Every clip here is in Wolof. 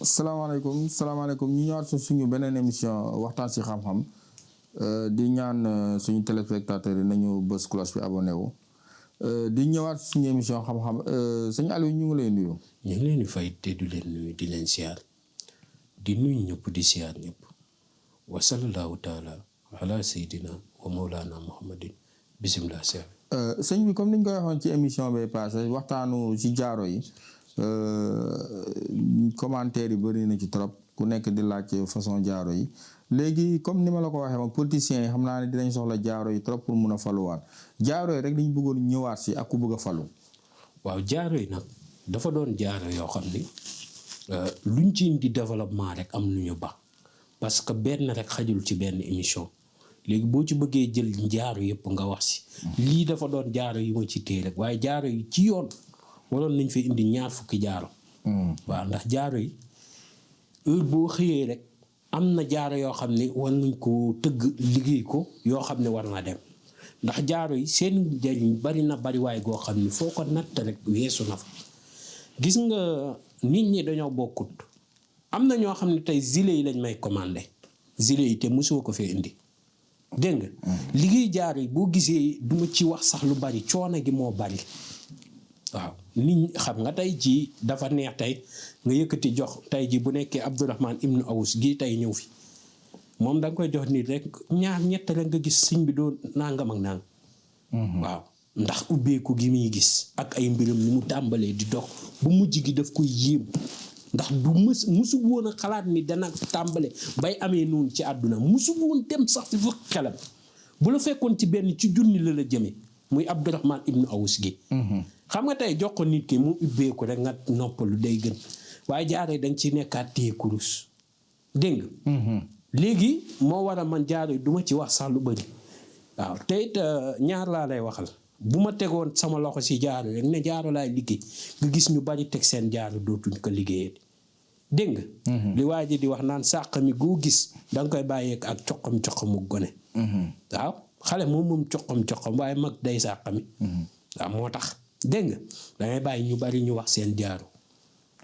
salaamaaleykum ñu ñëwaat suñu beneen émission waxtaan ci xam-xam di ñaan suñu téléspectateurs yi nañu bës cloche bi abonné wu di ñëwaat suñu émission xam-xam sëñ Aliou ñu ngi lay nuyu. ñu ngi leen di fay te du leen nuyu di leen siyaar di nuyu ñëpp di siyaar ñëpp wa sallallahu taala ala sayyidina wa mawlana muhammadin bisimilah siyaar. sëñ bi comme ni ñu koy waxoon ci émission bi passé waxtaanu ci jaaro yi. commentaire yi bëri na ci trop ku nekk di laaj façon jaaro yi léegi comme ni ma la ko waxee moom politiciens yi xam naa ne dinañ soxla jaaro yi trop pour mun a faluwaat jaaro yi rek dañu bëggoon ñëwaat si ak ku bëgg a falu. waaw jaaro yi nag dafa doon jaaro yoo xam ni luñ ci indi développement rek am lu ñu baax parce que benn rek xajul ci benn émission léegi boo ci bëggee jël jaaro yëpp nga wax si. lii dafa doon jaaro yi ma ci téye rek waaye jaaro yi ci yoon. waroon nañ fi indi 20 jaaro. waaw ndax jaaro yi heure boo xëyee rek am na jaaro yoo xam ne war nañ ko tëgg liggéey ko yoo xam ne war na dem ndax jaaro yi seen njëriñ bari na bari waaye goo xam ne foo ko natt rek weesu na fa gis nga nit ñi dañoo bokkut am na ñoo xam ne tey gilet yi lañ may commandé gilet yi te mosoo ko fee indi dégg nga liggéey jaaro yi boo gisee duma ci wax sax lu bari coono gi moo bari waaw nit xam nga tey jii dafa neex tey nga yëkkati jox tey jii bu nekkee Abdourahman ibnu Awus gii tey ñëw fi moom da nga koy jox nit rek ñaar ñett rek nga gis sëñ bi doo nangam ak nang waaw ndax ubbeeku gi muy gis ak ay mbiram ni mu tàmbalee di dox bu mujj gi daf koy yéem ndax du musu woon a xalaat ni dana tàmbale bay amee noonu ci àdduna musu woon dem sax ci fukk xelam bu la fekkoon ci benn ci junni la jëme muy Abdourahman ibnu Awus gi xam nga tey jox ko nit ki mu ubbeeku rek nga noppalu day gën waaye jaaree dañ ci nekkaat téye kurus dégg nga léegi moo war a man jaaro yi du ma ci wax sax lu bëri waaw te it ñaar laa lay waxal bu ma tegoon sama loxo si jaaro rek ne jaaro laay liggéey nga gis ñu bari teg seen jaaro dootuñ ko liggéeyee dégg nga li waa ji di wax naan sàq mi goo gis da nga koy bàyyeek ak coqam-coqamu gone waaw xale moom coqam-coqam waaye mag day sàq mi waaw moo tax dégg nga dangay bàyyi ñu bari ñu wax seen jaaro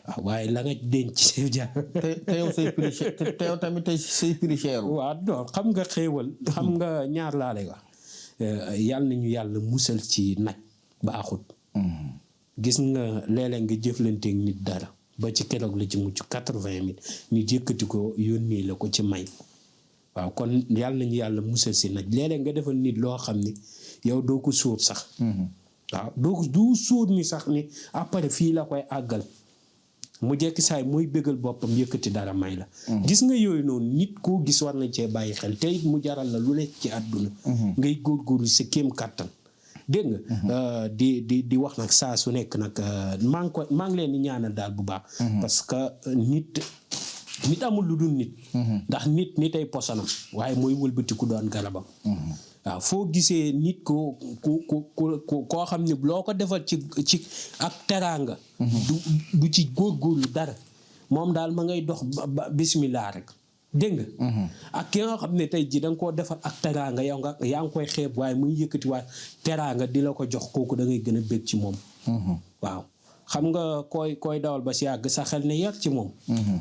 waaw waaye la nga denc seen jaaro te yow say prix te yow tamit tey say prix cher waaw non xam nga xéewal xam nga ñaar laa lay wax yàlla nañu yàlla musal ci naj baaxut gis nga léeg-léeg nga jëflanteeg nit dara ba ci keroog la ci mucc 80 000 nit yëkkati ko yónnee la ko ci may waaw kon yàlla nañu yàlla musal si naj léeg-léeg nga defal nit loo xam ni yow doo ko sóor sax waaw du sóor ni sax ni après fii la koy àggal mu jekki saay mooy bégal boppam yëkkati dara may la gis nga yooyu noonu nit koo gis war nañ cee bàyyi xel te it mu jaral la lu nekk ci àdduna ngay góorgóorlu sa kéem kàttan dégg nga di wax nag saa su nekk nag maa ngi leen di ñaanal daal bu baax parce que nit amul lu dul nit ndax nit ay posanam waaye mooy wëlbati ku doon garabam waaw foo gisee nit koo xam ne loo ko defal ci ak teraanga du ci góorgóorlu dara moom daal ma ngay dox bismillah rek dégg nga ak ki nga xam ne tey ji da nga koo defal ak teraanga yow nga yaa ngi koy xeeb waaye muy yëkkati waat teraanga di la ko jox kooku da ngay gën a bég ci moom waaw xam nga koy dawal ba si yàgg sa xel ne yar ci moom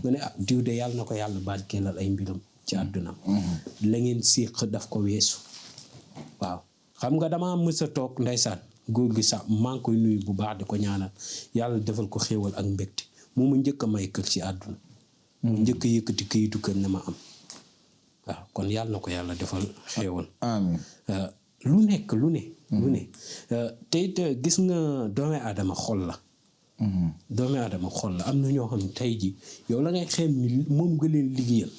nga ne diw de yàlla na ko yàlla barkeelal ay mbiram ci àdduna la ngeen séq daf ko weesu waaw xam nga dama mës a toog ndeysaan góor gi sax maa ngi koy nuyu bu baax di ko ñaanal yàlla defal ko xéewal ak mbégte mu njëkk a may kër ci àdduna mu njëkk a yëkkati këyitu kër ne ma am waaw kon yàlla na ko yàlla defal xéewal amiin lu ne te it gis nga doomi aadama xol la doomi aadama xol la am na ñoo xam ne tey ji yow la ngay xem ni moom nga leen liggéeyal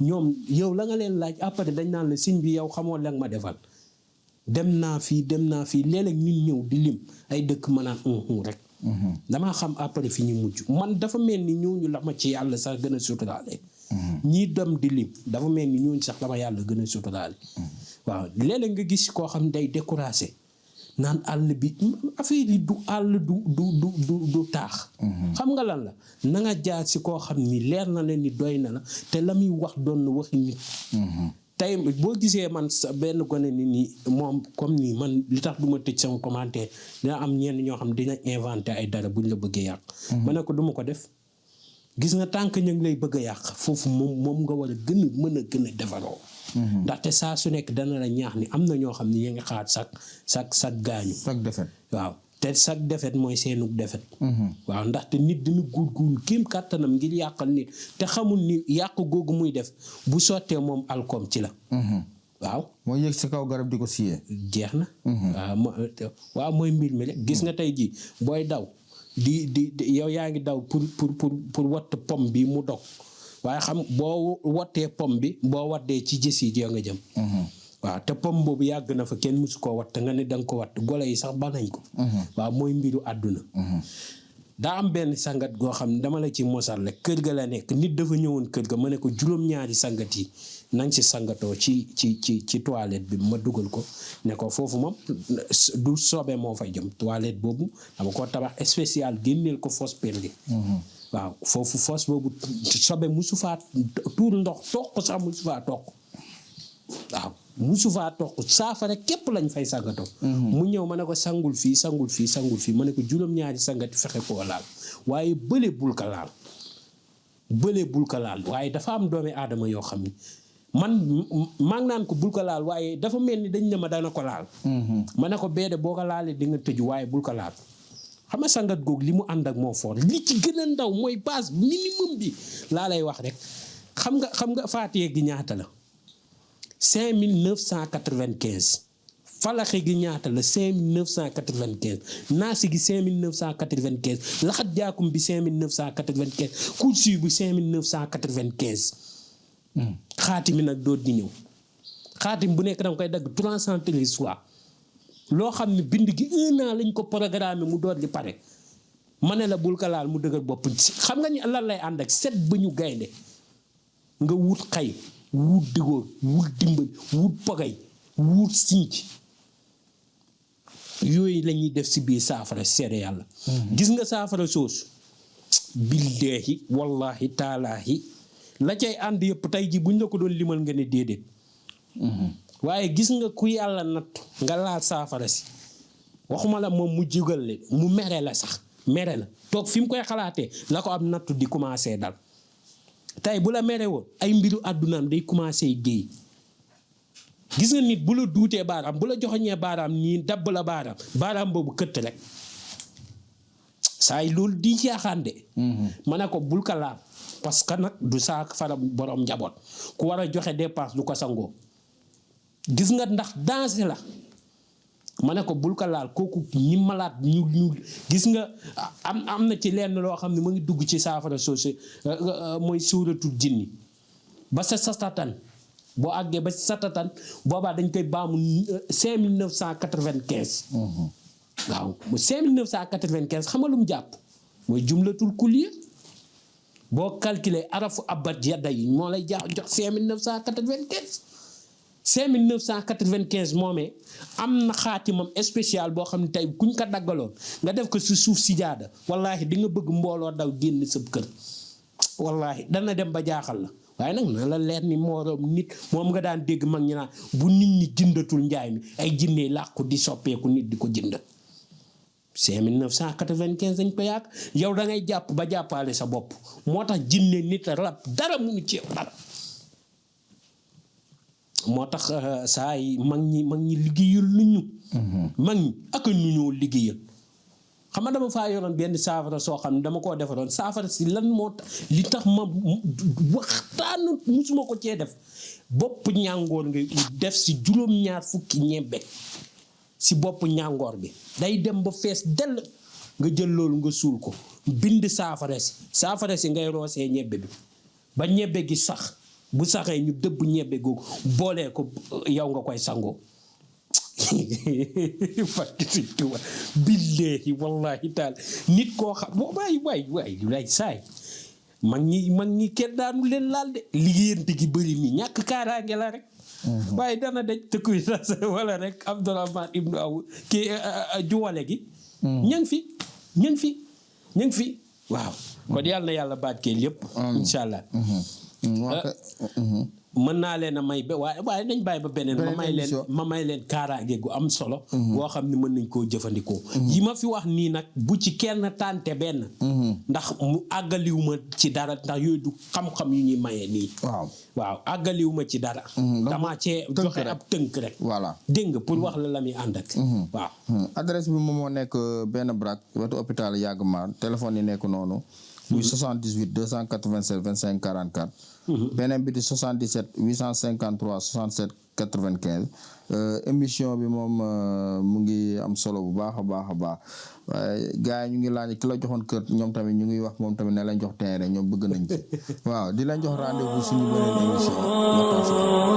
ñoom yow la nga leen laaj après dañ naan la siñ bi yow xamoo la nga ma defal dem naa fii léeg-léeg nit ñëw di lim ay dëkk ma naan rek damaa xam après fi ñu mujj man dafa mel ni ñooñu la ma ci yàlla sax gën a suturaale ñii dem di lim dafa mel ni ñooñu sax la ma yàlla gën a suturaale waaw léeg-léeg nga gis koo xam day découragé naan àll bi affaire yi du àll du taax. xam nga lan la na nga jaar si koo xam ni leer na leen ni doy na la te la muy wax doon na waxi nit. tey boo gisee man sa benn gone ni nii moom comme nii man li tax du ma tëj sama commentaire dina am ñenn ñoo xam dina inventé ay dara buñ la bëggee yàq. ma ne ko du ma ko def. gis nga tànk ñu ngi lay bëgg a yàq foofu moom nga war a gën a mën a gën a defaroo. ndaxte saa su nekk dana la ñaax ni am na ñoo xam ne ñu ngi xaar sag gaañu. sag defet waaw te sag defet mooy seenug defet. waaw ndaxte nit dina góorgóorlu kéem kàttanam ngir yàqal nit te xamul ni yàq googu muy def bu sottee moom alkoom ci la. waaw mooy yëg si kaw garab di ko siyee. jeex na. waaw mooy mbir mi rek gis nga tey jii booy daw. di yow yaa ngi daw pour watt pom bi mu dog waaye xam boo wattee pom bi boo waddee ci jës yi yow nga jëm. waaw te pom boobu yàgg na fa kenn mësu koo watt nga ne danga ko watt golo yi sax ba nañ ko. waaw mooy mbiru àdduna. daa am benn sangat goo xam ne dama la ci mosal rek kër ga la nekk nit dafa ñëwoon kër ga ma ne ko juróom-ñaari sangat yi nañ ci sangatoo ci toilette bi ma dugal ko ne ko foofu moom du sobe moo fay jëm toilette boobu dama ko tabax spécial génneel ko fosse perlée. waaw foofu fosse boobu sobe musu faa tuur ndox toq sax musu faa toq waaw musu faa toq saafara képp lañ fay sangatoo. mu ñëw ma ne ko sangul fii ma ne ko juróom-ñaari sangati fexe koo laal waaye bële bul ko laal waaye dafa am doomi aadama yoo xam ni man maa ngi naan ko bul ko laal waaye dafa mel ni dañ ne ma dana ko laal. ma ne ko beede boo ko laalee di nga tëju waaye bul ko laal. xam nga sangat googu li mu ànd ak moo fort li ci gën a ndaw mooy base minimum bi laa lay wax rek xam nga faatiye gi ñaata la 5995 falaxe gi ñaata la 5995 naasi gi 5995 laxat jaakum bi 5995 kursi bi 5995 xaatim nag doot di ñëw xaatim bu nekk danga koy dagg 313 fois loo xam ne bind gi 1 an lañ ko programme mu doot di pare ma ne la bul ko laal mu dëgër bopp xam nga ni lan lay ànd ak set ba ñu gaynde nga wut xay wut digóor wut dimbali wut pagay wut sinc yooyu la ñuy def si biir saafara seede yàlla. gis nga saafara soosu billaahi wallaahi taalaahi la cay ànd yëpp tey ji buñ la ko doon limal nga ne déedéet. waaye gis nga ku yàlla natt nga laal saafara si waxuma la moom mu jugal le mu mere la sax mere la toog fi mu koy xalaatee la ko am nattu di commencé dal tey bu la mere woon ay mbiru àddunaam day commencé géey gis nga nit bu la duutee baaraam bu la joxoñee baaraam nii dabb la baaraam boobu këtt rek saa yi loolu di caaxaan de ma ne ko bul ko laal parce que nag du saa fara borom njaboot ku war a joxe dépense du ko sangoo gis nga ndax danger la ma ne ko bul ko laal kooku ñi malaat ñu gis nga am na ci lenn loo xam ne mu ngi dugg ci saafara soosu mooy suuratul jinni ba sa satatan boo àggee ba satatan boobaa dañ koy baamu 5995 waaw 5995 xam nga lu mu jàpp mooy jumlatul kulliya boo calculer arafu abat yadda yi moo lay jox 5995 5995 moomee am na xaatimam spécial boo xam ne tey kuñ ko daggaloon nga def ko si suuf si jaada wallaahi di nga bëgg mbooloo daw génn sa kër wallaahi dana dem ba jaaxal la waaye nag na la leer ni mooroom nit moom nga daan dégg mag ñi naan bu nit ñi jëndatul njaay mi ay jinne làqu di soppeeku nit di ko jënd 5995 dañ ko yàq yow da ngay jàpp ba jàppaale sa bopp moo tax jinne nit rab dara munu ci dara moo tax saa yi mag ñi liggéeyal lu ñu mag ñi ak ñu ñoo liggéeyal xam nga dama faa yoroon benn saafara soo xam ne dama koo defaroon saafara si lan moo tax li tax ma waxtaanu musuma ko cee def bopp ñàngoor ngay def si juróom-ñaar fukki ñebbe si bopp ñàngoor bi day dem ba fees dell nga jël loolu nga suul ko bind saafara si ngay roosee ñebbe bi ba ñebbe gi sax bu saxee ñu dëbb ñebbe googu boolee ko yow nga koy sangoo billaahi wallaahi taala nit koo xam waay saay mag ñi kenn daanu leen laal de liggéeyante gi bëri nii ñàkk kaaraange la rek waaye dana daj tëkkuy tas wala rek Abdourahmane ibnu aw kii juwale gi ña ngi fi waaw kon yàlla na yàlla baat kee lépp incha allah mën naa leen a may ba waaye nañ bàyyi ba beneen ma may leen kaaraange gu am solo boo xam ne mën nañ koo jëfandikoo yi ma fi wax nii nag bu ci kenn tànte benn ndax mu àggaliwu ma ci dara ndax yooyu du xam-xam yu ñuy maye nii waaw àggaliwu ma ci dara dama cee joxe ab tënk rek voilà dégg nga pour wax la muy ànd ak waaw adresse bi moom moo nekk benn brak wetu hôpital Yaag Maar téléphone yi nekk noonu muy 78 287 25 44 beneen bi di 77 853 67 95 émission bi moom mu ngi am solo bu baax a baax waaye gars yi ñu ngi laaj ki la joxoon kër ñoom tamit ñu ngi wax moom tamit ne lañ jox terrain ñoom bëgg nañ ci waaw di lañ jox rendez-vous suñu beneen émission